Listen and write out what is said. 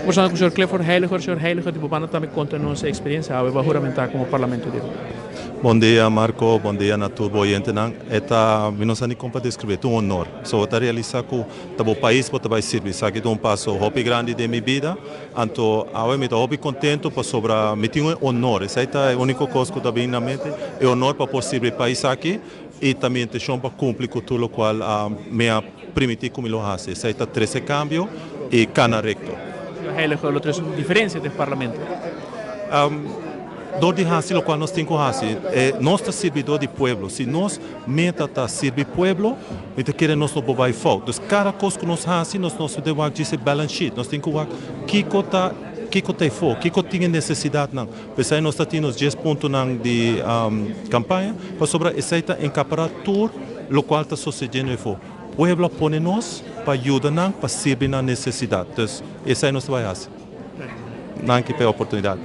Nos kombersando ku señor Clifford Heiliger. Señor Heiliger, di bo banda tambe konta nos e eksperensia awe bo a huramentá komo Parlamento di Aruba. Bon dia Marco, bon dia na tur bo oyentenan. E ta, mi no sa ni kon pa deskribí, e ta un honor. So bo ta realisá ku ta bo pais bo ta bai sirbi. Esaki ta un paso hopi grandi den mi bida. Anto awe mi ta hopi kontentu pasobra mi tin un honor, esei ta e úniko kos ku ta bini na mente, e honor pa por sirbi e pais aki i ta mi intenshon pa kumpli ku tur lokual mi a primití ku mi lo hasi. Esei ta trese kambio i kana rekto. Señor Heilige, lo trese un diferensia den parlamento? Dor di hasi lokual nos tin ku hasi. Nos ta sirbidó di pueblo. Si nos meta ta sirbi pueblo, mi ta kere nos no por bai fout. Dus kada kos ku nos hasi, nos nos mester wak djis e balance sheet. Nos tin ku wak kiko ta kiko ta efo, kiko tin e nesesidatnan. P'esei nos ta tin nos djes puntonan di kampaña, pasobra esei ta enkapará tur lokual ta sosediendo efo. Pueblo a pone nos pa yuda nan pa sirbi nan nesesidat. Dus esei nos ta bai hasi. Danki pa e oportunidat.